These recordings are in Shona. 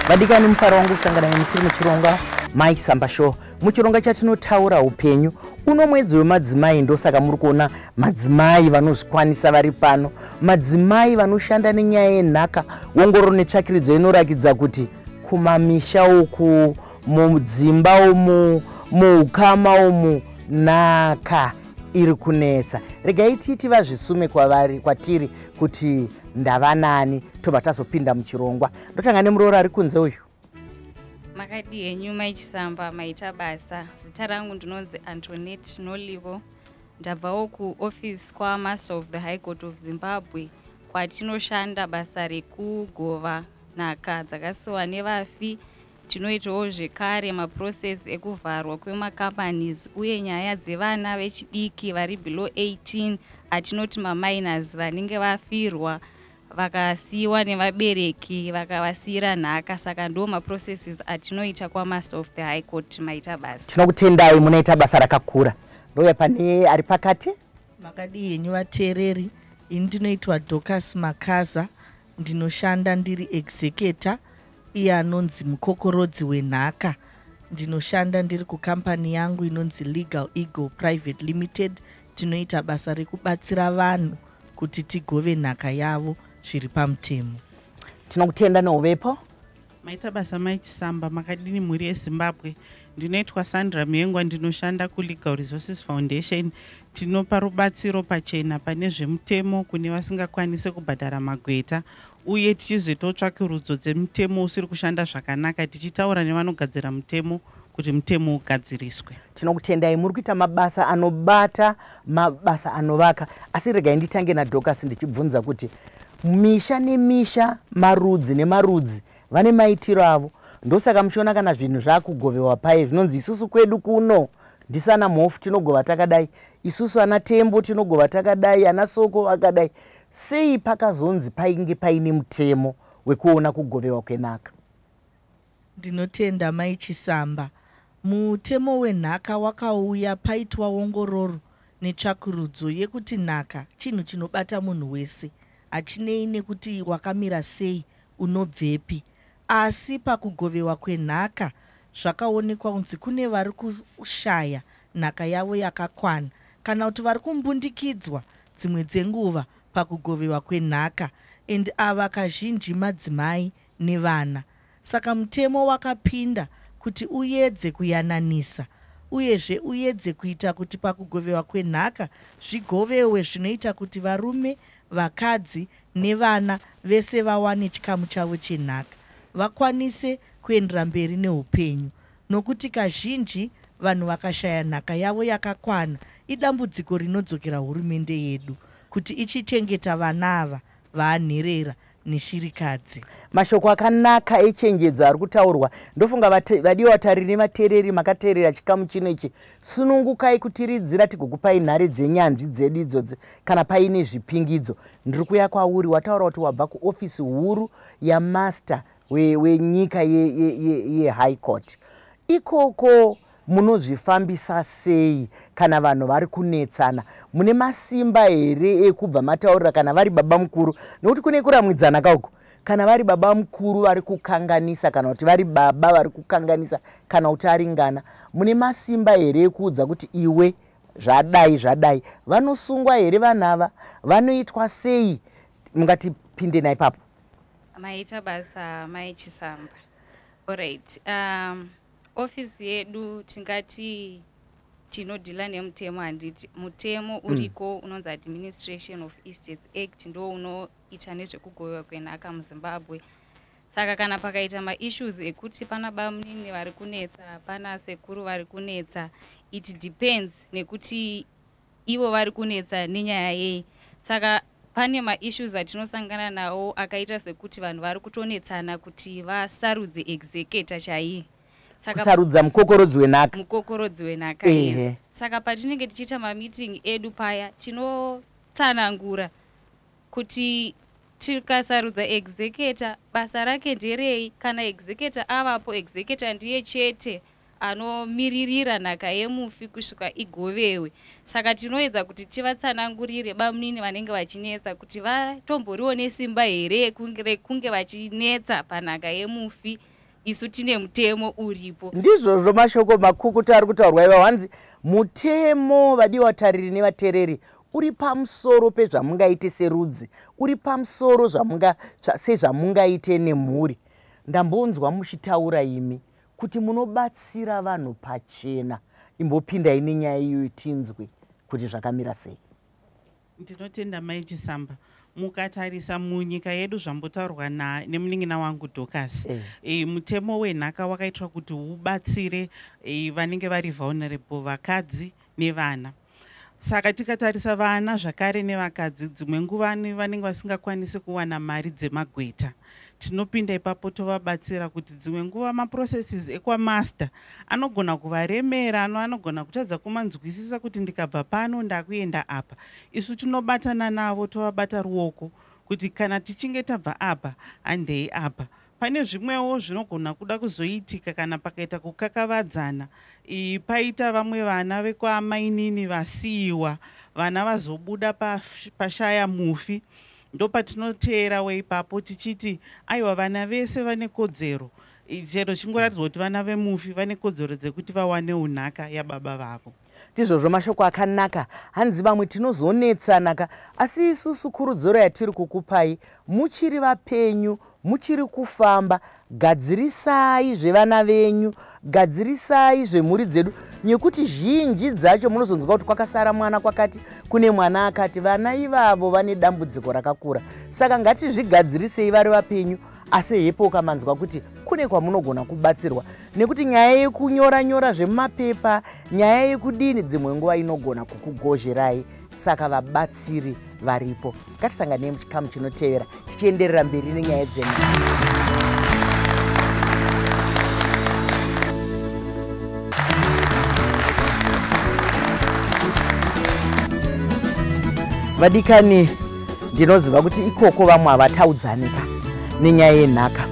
Vadikani, mufaro wangu kusangana nemi tiri muchirongwa Mai Samba Show, muchirongwa chatinotaura upenyu. Uno mwedzi wemadzimai, ndosaka muri kuona madzimai vanozvikwanisa vari pano, madzimai vanoshanda nenyaya yenhaka. Ongororo netsvakiridzo inorakidza kuti kumamisha uku, mudzimba umu, muukama umu, nhaka iri kunetsa. Regai titi vazvisume kwavari kwatiri kuti ndavanani, tobva tazopinda muchirongwa. Ndotanga nemuroora ari kunze uyu. Makadi henyu, Maichisamba? Maita basa. Zita rangu ndinonzi Antoinette Nolivo. Ndabvawo kuoffice kwaMaster of the High Court of Zimbabwe, kwatinoshanda basa rekugova nhaka dzakasiwa nevafi. Tinoitawo zvekare maprocess ekuvharwa kwemacompanies uye nyaya dzevana vechidiki vari below 18, atinoti maminors, vanenge vafirwa vakasiyiwa nevabereki vakavasiyira nhaka. Saka ndo maprocesses atinoita kwaMaster of the High Court. Maita basa. Tinokutendai, munoita basa rakakura. Ndouya pane ari pakati. Makadi henyu, vateereri? Ini ndinoitwa Dorcas Makaza. Ndinoshanda ndiri executor, iye anonzi mukokorodzi wenhaka. Ndinoshanda ndiri kukambani yangu inonzi Legal Eagle Private Limited. Tinoita basa rekubatsira vanhu kuti tigove nhaka yavo zviri pamutemo. Tinokutenda neuvepo. Maita basa, Maichisamba. Makadini, mhuri yeZimbabwe? Ndinoitwa Sandra Mhengwa. Ndinoshanda kuLegal Resources Foundation. Tinopa rubatsiro pachena pane zvemutemo kune vasingakwanisi kubhadhara magweta, uye tichizoitawo tsvakurudzo dzemutemo usiri kushanda zvakanaka, tichitaura nevanogadzira mutemo kuti mutemo ugadziriswe. Tinokutendai, muri kuita mabasa anobata, mabasa anovaka. Asi regai nditange naDorcas ndichibvunza kuti misha nemisha, marudzi nemarudzi vane maitiro avo. Ndosaka muchiona kana zvinhu zvaakugovewa pai, zvinonzi isusu kwedu kuno ndisana Mhofu tinogova takadai, isusu ana Tembo tinogova takadai, ana Soko vakadai. Sei pakazonzi painge paine mutemo wekuona kugovewa kwenhaka? Ndinotenda, Mai Chisamba. Mutemo wenhaka wakauya paitwa ongororo netsvakurudzo yekuti nhaka chinhu chinobata munhu wese, hachinei nekuti wakamira sei, unobvepi. Asi pakugovewa kwenhaka zvakaonekwa kunzi kune vari kushaya nhaka yavo yakakwana, kana kuti vari kumbundikidzwa dzimwe dzenguva pakugovewa kwenhaka, and ava kazhinji madzimai nevana. Saka mutemo wakapinda kuti uedze kuyananisa, uyezve uedze kuita kuti pakugovewa kwenhaka zvigovewe zvinoita kuti varume, vakadzi nevana vese vawane chikamu chavo chenhaka, vakwanise kuendera mberi neupenyu, nokuti kazhinji vanhu vakashaya nhaka yavo yakakwana idambudziko rinodzokera hurumende yedu kuti ichichengeta vana ava vaanherera neshirikadzi. Mashoko akanaka echenjedzo ari kutaurwa. Ndofunga vadiwa vatariri nevateereri, makateerera chikamu chino ichi. Sunungukai kutiridzira, tigokupai nhare dzenyanzvi dzedu idzodzi kana paine zvipingidzo. Ndiri kuya kwauri. Wataura kuti wabva kuofisi huru yamaster wenyika yeHigh Court. Ikoko munozvifambisa sei kana vanhu vari kunetsana? Mune masimba here ekubva mataurira kana vari baba mukuru, nokuti kune kuramwidzana kauko, kana vari baba mukuru vari kukanganisa, kana kuti vari baba vari kukanganisa, kana kuti aringana? Mune masimba here ekuudza kuti iwe, zvadai zvadai? Vanosungwa here vanhu ava? Vanoitwa sei? Mungatipinde naipapo. Maita basa, Mai Chisamba. Alright, ofisi yedu tingati tinodeala nemutemo, handiti? Mutemo uriko unonzi Administration of Estates Act, ndo unoita nezvekugovewa kwenhaka muZimbabwe. Saka kana pakaita maissues ekuti pana bamunini vari kunetsa, pana sekuru vari kunetsa, it depends nekuti ivo vari kunetsa nenyaya yei. Saka pane maissues atinosangana nawo akaita sekuti vanhu vari kutonetsana kuti vasarudze executor chaiye. Saka kusarudza mukokorodzi wenhaka. Mukokorodzi wenhaka, yes. Saka patinenge tichiita mameeting edu paya, tinotsanangura kuti tikasarudza executor, basa rake nderei. Kana executor avapo, executor ndiye chete anomiririra nhaka yemufi kusvika igovewe. Saka tinoedza kuti tivatsanangurire bamunini vanenge vachinetsa kuti vatomboriwo nesimba here rekunge vachinetsa panhaka yemufi. Isu tine mutemo uripo. Ndizvozvo mashoko makukutu ari kutaurwa iva. Hanzi mutemo, vadiwa tariri nevateereri, uri pamusoro pezvamungaite serudzi, uri pamusoro sezvamungaite nemhuri. Ndambonzwa muchitaura imi kuti munobatsira vanhu pachena. Imbopindai nenyaya iyoyo tinzwe kuti zvakamira sei. Ndinotenda Mai Chisamba. Mukatarisa munyika yedu, zvambotaurwa nemunin'ina wangu Dorcas, mutemo wenhaka wakaitwa kuti ubatsire vanenge vari vulnerable, vakadzi nevana. Saka tikatarisa vana zvakare nevakadzi, dzimwe nguva vanenge vasingakwanisi kuwana mari dzemagweta. Tinopinda ipapo tovabatsira kuti dzimwe nguva maprocesses ekwamaster anogona kuvaremera, anogona kutadza kumanzwisisa kuti ndikabva pano ndakuenda apa. Isu tinobatana navo, tovabata ruoko kuti kana tichinge tabva apa, handei apa. Pane zvimwewo zvinogona kuda kuzoitika kana pakaita kukakavadzana, paita vamwe vana vekwaamainini vasiyiwa, vana vazobuda pashaya mufi, ndopatinoteerawo ipapo tichiti aiwa, vana vese vane kodzero, chero chingoratidzwa kuti vana vemufi vane kodzero dzekuti vawanewo nhaka yababa vavo. Ndizvozvo mashoko akanaka. Hanzi vamwe tinozonetsanaka, asi isusu kurudziro yatiri kukupai, muchiri vapenyu, muchiri kufamba, gadzirisai zvevana venyu, gadzirisai zvemhuri dzedu, nekuti zhinji dzacho munozonzwa kuti kwakasara mwana kwakati, kune mwana akati. Vana ivavo vane dambudziko rakakura, saka ngatizvigadzirisei vari vapenyu. Asi hepo ukamanzwa kuti kune kwamunogona kubatsirwa, nekuti nyaya yekunyora nyora zvemumapepa, nyaya yekudini, dzimwe nguva inogona kukugozherai. Saka vabatsiri varipo. Ngatisanganei muchikamu chinotevera tichienderera mberi nenyaya dzenhaka. Vadikani, ndinoziva kuti ikoko vamwe havataudzanika nenyaya yenhaka,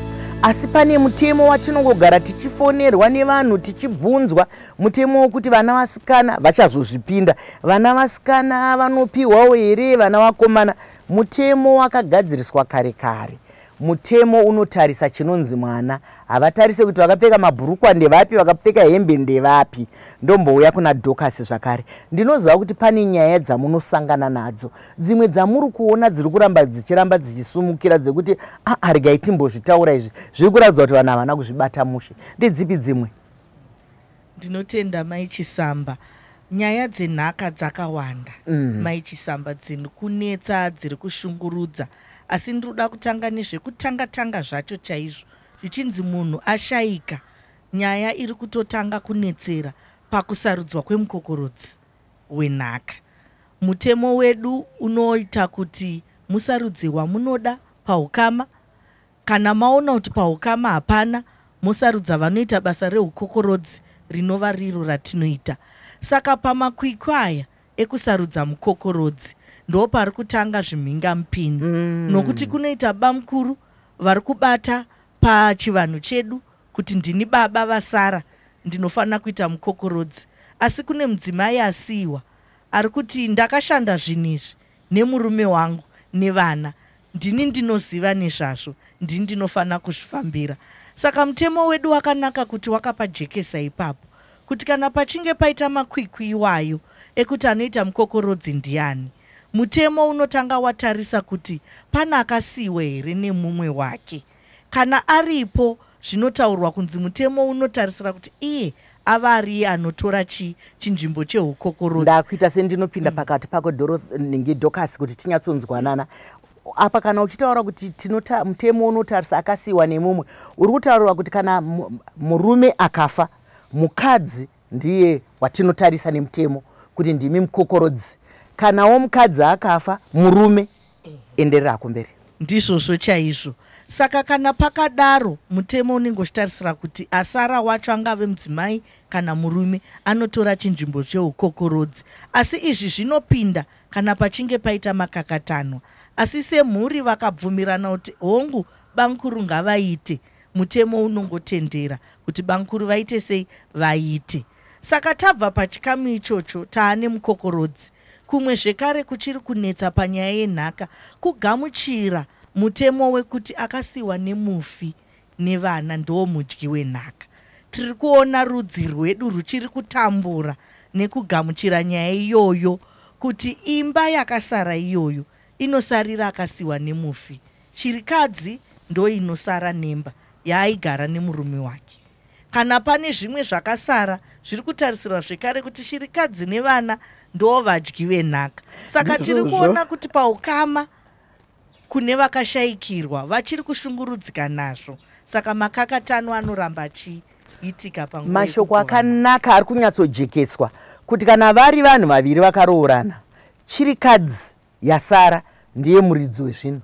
asi pane mutemo watinongogara tichifonerwa nevanhu tichibvunzwa, mutemo wokuti vana vasikana vachazozvipinda, vana vasikana vanopiwawo here, vana vakomana. Mutemo wakagadziriswa kare kare. Mutemo unotarisa chinonzi mwana, havatarise kuti vakapfeka mabhurukwa ndevapi, vakapfeka hembe ndevapi. Ndombouya kuna Dorcas zvakare. Ndinoziva kuti pane nyaya dzamunosangana nadzo, dzimwe dzamuri kuona dziri kuramba dzichiramba dzichisumukira, dzekuti aa, regai timbozvitaura izvi, zviri kuratidza kuti vanhu havana kuzvibata mushe. Ndedzipi dzimwe? Ndinotenda Mai Chisamba. Nyaya dzenhaka dzakawanda, Mai Chisamba, dziri kunetsa, dziri kushungurudza, asi ndinoda kutanga nezvekutanga tanga zvacho chaizvo. Zvichinzi munhu ashayika, nyaya iri kutotanga kunetsera pakusarudzwa kwemukokorodzi wenhaka. Mutemo wedu unoita kuti musarudze wamunoda paukama. Kana maona kuti paukama hapana, mosarudza vanoita basa reukokorodzi, rinova riro ratinoita. Saka pamakwikwi aya ekusarudza mukokorodzi ndo pari kutanga zvimhingamupini, nokuti kunoita bamukuru vari kubata pachivanhu chedu kuti ndini baba vasara, ndinofanira kuita mukokorodzi, asi kune mudzimai asiyiwa ari kuti ndakashanda zvinhu izvi nemurume wangu nevana, ndini ndinoziva nezvazvo, ndini ndinofanira kuzvifambira. Saka mutemo wedu wakanaka kuti wakapajekesa ipapo kuti kana pachinge paita makwikwi iwayo ekuti anoita mukokorodzi ndiani, mutemo unotanga watarisa kuti pana akasiyiwa here nemumwe wake. Kana aripo, zvinotaurwa kunzi mutemo unotarisira kuti iye ava ariye anotora chinzvimbo cheukokorodzi. Ndakuita sendinopinda pakati pako nenge Dorcas kuti tinyatsonzwanana apa. Kana uchitaura kuti mutemo unotarisa akasiyiwa nemumwe, uri kutaurira kuti kana murume akafa, mukadzi ndiye watinotarisa nemutemo kuti ndimi mukokorodzi. Kanawo mukadzi akafa, murume. Enderera kumberi. Ndizvozvo chaizvo. Saka kana pakadaro, mutemo unenge uchitarisira kuti asara wacho, angave mudzimai kana murume, anotora chinzvimbo cheukokorodzi. Asi izvi zvinopinda kana pachinge paita makakatanwa. Asi semhuri vakabvumirana kuti hongu, bankuru ngavaite, mutemo unongotendera kuti bankuru vaite sei, vaite. Saka tabva pachikamu ichocho, taane mukokorodzi. Kumwe zvekare kuchiri kunetsa panyaya yenhaka kugamuchira mutemo wekuti akasiyiwa nemufi. nevana ndo mudyi wenhaka. Tiri kuona rudzi rwedu ruchiri kutambura nekugamuchira nyaya iyoyo, kuti imba yakasara iyoyo inosarira akasiwa nemufi. Chirikadzi ndo inosara nemba yaaigara nemurume wake. Kana pane zvimwe zvakasara zviri kutarisirwa zvekare kuti shirikadzi nevana ndo vadyi venhaka. Saka tiri kuona kuti paukama kune vakashayikirwa vachiri kushungurudzika nazvo. Saka makakatano anoramba achiitika panguva. Mashoko akanaka ari kunyatsojekeswa kuti kana vari vanhu vaviri vakaroorana, chirikadzi yasara ndiye muridzi wezvinhu.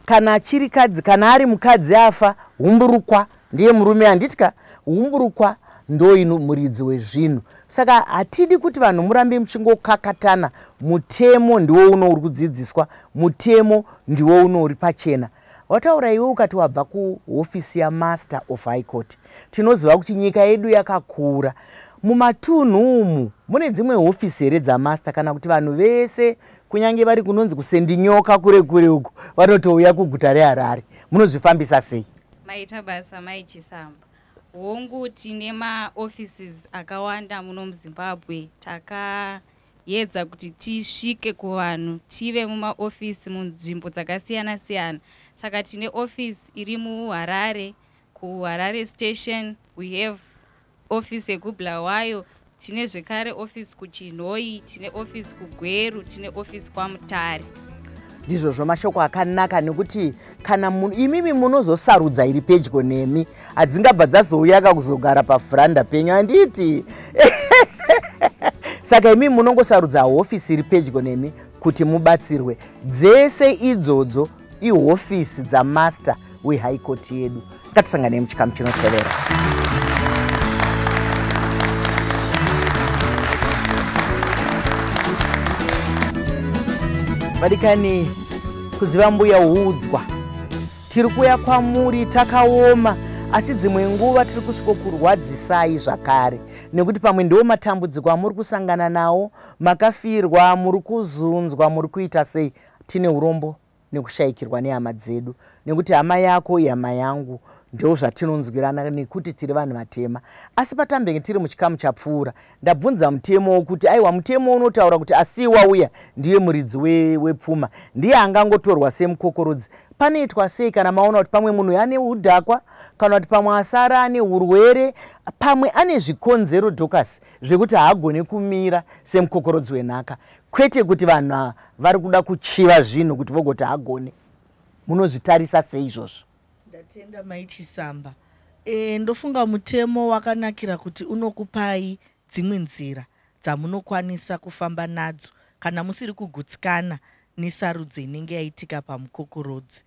Kana chirikadzi, kana ari mukadzi afa, humburukwa ndiye murume, handitya humburukwa ndo ino muridzi wezvinhu. Saka hatidi kuti vanhu murambe muchingokakatana. Mutemo ndiwo uno uri kudzidziswa, mutemo ndiwo uno uri pachena. Wataura iwe ukati wabva kuhofisi yaMaster of High Court. Tinoziva kuti nyika yedu yakakura. Mumatunhu umu mune dzimwe hofisi here dzamaster, kana kuti vanhu vese kunyange vari kunonzi kusendinyoka kure kure uko vanotouya kuguta reHarare? Munozvifambisa sei? Maita basa Mai Chisamba. Hongu, tine maoffices akawanda muno muZimbabwe. Takaedza kuti tisvike kuvanhu, tive mumaofisi munzvimbo dzakasiyana siyana. Saka tine office iri muHarare, kuHarare Station. We have office yekuBulawayo, tine zvekare office kuChinhoyi, tine office kuGweru, tine office kwaMutare. Ndizvozvo, mashoko akanaka, nekuti kana imimi munozosarudza iri pedyo nemi, hadzingabva dzazouya kakuzogara pafuranda penyu, handiti? Saka imimi munongosarudza hofisi iri pedyo nemi kuti mubatsirwe. Dzese idzodzo ihofisi dzamaster wehigh court yedu. Ngatisanganei muchikamu chinotevera. Vadikani, kuziva mbuya huudzwa, tiri kuuya kwamuri takaoma, asi dzimwe nguva tiri kusvikokurwadzisai zvakare, nekuti pamwe ndiwo matambudziko amuri kusangana nawo. Makafirwa, muri kuzunzwa, muri kuita sei. Tine urombo nekushayikirwa nehama dzedu, nekuti hama yako ihama yangu, ndo zvatinonzwirana nekuti tiri vanhu vatema. Asi patambenge tiri muchikamu chapfuura, ndabvunza mutemo wokuti aiwa, mutemo unotaura kuti asiwa uya ndiye muridzi wepfuma, ndiye angangotorwa semukokorodzi. Panoitwa sei kana maona kuti pamwe munhu ane udhakwa, kana kuti pamwe asara ane urwere, pamwe ane zvikonzero Dorcas zvekuti haagone kumira semukokorodzi wenhaka? Kwete kuti vanhu vari kuda kuchiva zvinhu kuti vogoti haagone. Munozvitarisa sei izvozvo? Ndatenda Mai Chisamba. Ndofunga mutemo wakanakira kuti unokupai dzimwe nzira dzamunokwanisa kufamba nadzo kana musiri kugutsikana nesarudzo inenge yaitika pamukokorodzi.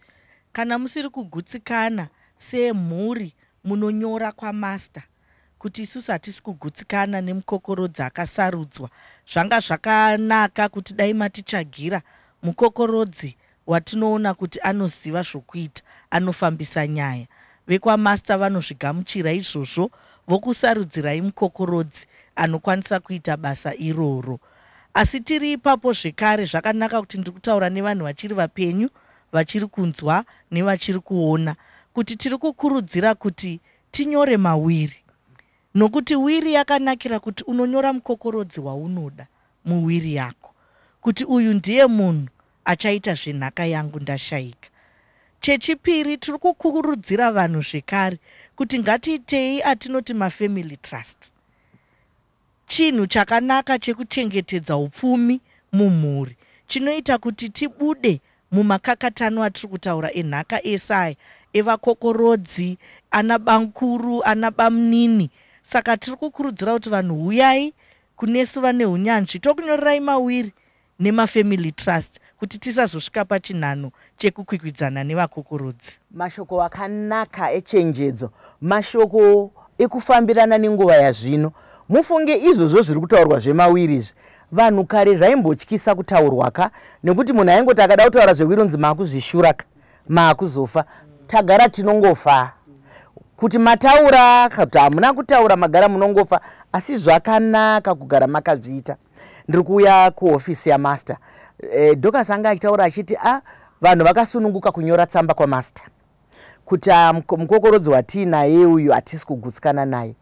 Kana musiri kugutsikana semhuri, munonyora kwamaster kuti isusu hatisi kugutsikana nemukokorodzi akasarudzwa, zvanga zvakanaka kuti dai matitsvagira mukokorodzi watinoona kuti anoziva zvokuita, anofambisa nyaya. Vekwamaster vanozvigamuchira izvozvo, vokusarudzirai mukokorodzi anokwanisa kuita basa iroro. Asi tiri ipapo zvekare, zvakanaka kuti ndiri kutaura nevanhu vachiri vapenyu, vachiri kunzwa nevachiri kuona, kuti tiri kukurudzira kuti tinyore mawiri, nokuti wiri yakanakira kuti unonyora mukokorodzi waunoda muwiri yako, kuti uyu ndiye munhu achaita zvenhaka yangu ndashayika. Chechipiri, tiri kukurudzira vanhu zvekare kuti ngatiitei atinoti mafamily trust, chinhu chakanaka chekuchengetedza upfumi mumhuri, chinoita kuti tibude mumakakatano atiri kutaura enhaka esaya, evakokorodzi, ana bankuru, ana bamunini. Saka tiri kukurudzira kuti vanhu huyai kunesu vane unyanzvi, tokunyorerai mawiri nemafamily trust kuti tisazosvika pachinhano chekukwikwidzana nevakokorodzi. Mashoko akanaka echenjedzo, mashoko ekufambirana nenguva yazvino. Mufunge izvozvo zviri kutaurwa zvemawiri izvi, vanhu kare zvaimbotyisa kutaurwa ka, nekuti munhu aingoti akada kutaura zvewiri unzi maakuzvishura ka, maakuzofa. Tagara tinongofa, kuti mataura kuti hamuna kutaura, magara munongofa. Asi zvakanaka kugara makazviita. Ndiri kuuya kuhofisi yamaster. Dorcas anga achitaura achiti a vanhu vakasununguka kunyora tsamba kwamaster. Kuti mukokorodzi watiinaye uyu hatisi kugutsikana naye.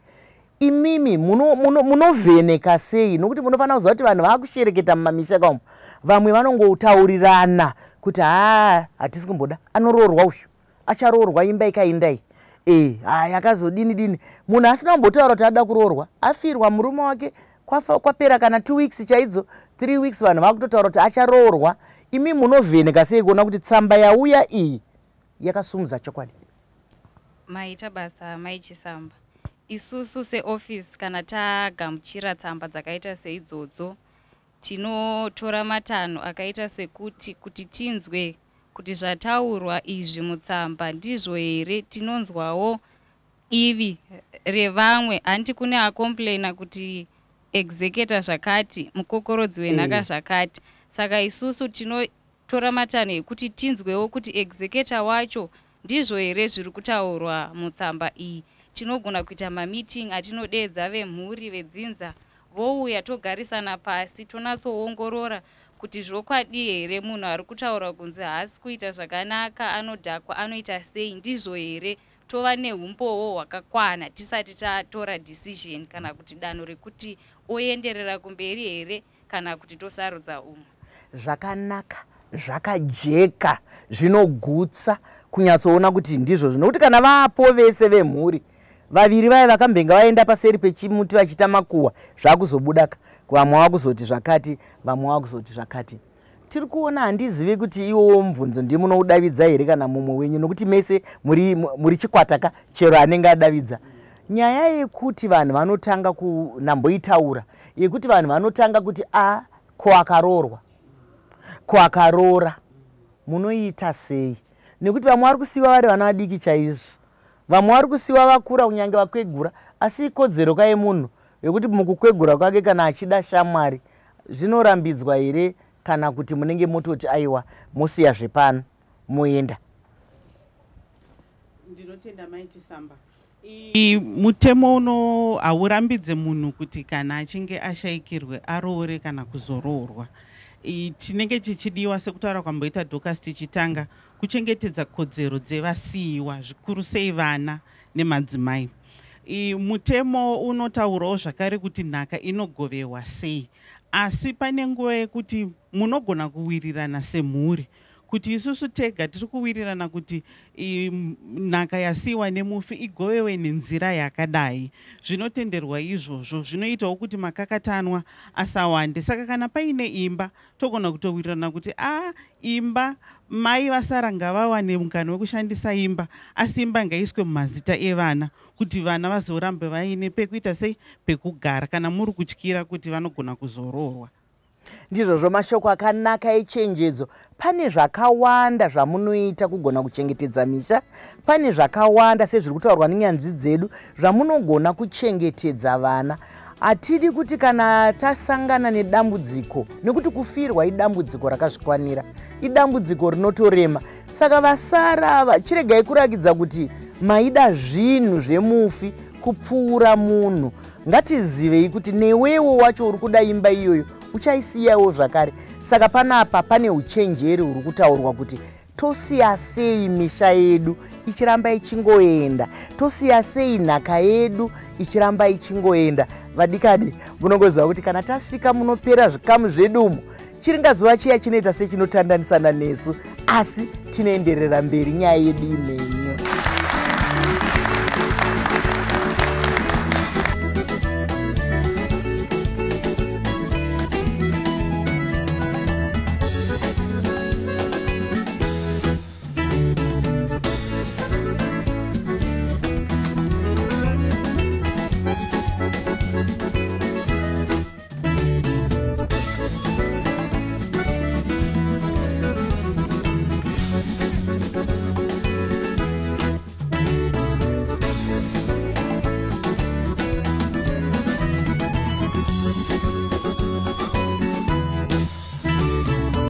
Imimi munovheneka sei? Nokuti munofanira kuziva kuti vanhu vaakushereketa mumamisha kaumu, vamwe vanongotaurirana kuti haa, hatisi kumboda, anoroorwa uyu, acharoorwa, imba ikaindai, e yakazodini dini. Munhu asina kumbotaura kuti ada kuroorwa, afirwa murume wake, kwapera kana 2 weeks chaidzo, 3 weeks, vanhu vakutotaura kuti acharoorwa. Imi munovheneka sei kuona kuti tsamba yauya iyi yakasumudza chokwadi? Maita basa, Maichisamba. Isusu seofisi, kana tagamuchira tsamba dzakaita seidzodzo, tinotora matanho akaita sekuti kuti tinzwe kuti zvataurwa izvi mutsamba ndizvo here. Tinonzwawo divi revamwe, handiti? Kune acomplaina kuti executor zvakati, mukokorodzi wenhaka zvakati. Saka isusu tinotora matanho ekuti tinzwewo kuti executor wacho ndizvo here zviri kutaurwa mutsamba iyi. Tinogona kuita mameeting atinodeedza vemhuri, vedzinza, vouya, togarisana pasi, tonatsoongorora kuti zvokwadi here munhu ari kutaura kunzi haasi kuita zvakanaka, anodhakwa, anoita sei, ndizvo here? Tova neumbowo hwakakwana tisati tatora decision kana kuti danho rekuti oenderera kumberi here kana kuti tosarudza umwe. Zvakanaka, zvakajeka, zvinogutsa kunyatsoona kuti ndizvo, nokuti kana vapo vese vemhuri vaviri vaya vakambenga vaenda paseri pechimuti vachiita makuhwa, zvakuzobudaka, vamwe vakuzoti zvakati, vamwe vakuzoti zvakati. Tiri kuona, handizivi kuti iwowo mubvunzo ndimunoudavidza here kana mumwe wenyu, nokuti mese muri chikwataka, chero anenge adavidza. Nyaya yekuti vanhu vanotanga kunamboitaura, yekuti vanhu vanotanga kuti a, ko akaroorwa, ko akaroora, munoita sei? Nekuti vamwe vari kusiyiwa vari vana vadiki chaizvo, vamwe vari kusiyiwa vakura, kunyange vakwegura, asi ikodzero ka yemunhu yekuti mukukwegura kwake kana achida shamwari, zvinorambidzwa here, kana kuti munenge mototi aiwa, mosiya zvepano moenda? Ndinotenda, Maichisamba. Mutemo uno haurambidze munhu kuti kana achinge ashayikirwe aroore kana kuzoroorwa. Chinenge chichidiwa, sekutaura kwamboita Dorcas tichitanga, kuchengetedza kodzero dzevasiyiwa, zvikuru sei vana nemadzimai. Mutemo unotaurawo zvakare kuti nhaka inogovewa sei, asi pane nguva yekuti munogona kuwirirana semhuri kuti isusu tega tiri kuwirirana kuti nhaka yasiyiwa nemufi igovewe nenzira yakadai. Zvinotenderwa izvozvo, zvinoitawo kuti makakatanwa asawande. Saka kana paine imba, togona kutowirirana kuti a, imba, mai vasara ngavawane mukana wekushandisa imba, asi imba ngaiswe mumazita evana kuti vana vazorambe vaine pekuita sei, pekugara, kana muri kutyira kuti vanogona kuzoroorwa. Ndizvozvo, mashoko akanaka echenjedzo. Pane zvakawanda zvamunoita kugona kuchengetedza misha, pane zvakawanda sezviri kutaurwa nenyanzvi dzedu zvamunogona kuchengetedza vana. Hatidi kuti kana tasangana nedambudziko, nekuti kufirwa idambudziko rakazvikwanira, idambudziko rinotorema. Saka vasara ava, chiregai kurakidza kuti maida zvinhu zvemufi kupfuura munhu. Ngatizivei kuti newewo wacho uri kuda imba iyoyo uchaisiyawo zvakare. Saka panapa pane uchenjeri huri kutaurwa kuti tosiya sei misha yedu ichiramba ichingoenda, tosiya sei nhaka yedu ichiramba ichingoenda. Vadikadi, munongoziva kuti kana tasvika munopera zvikamu zvedu umu, chiringazuva chiya chinoita sechinotandanisana nesu, asi tinoenderera mberi nyaya yedu imene.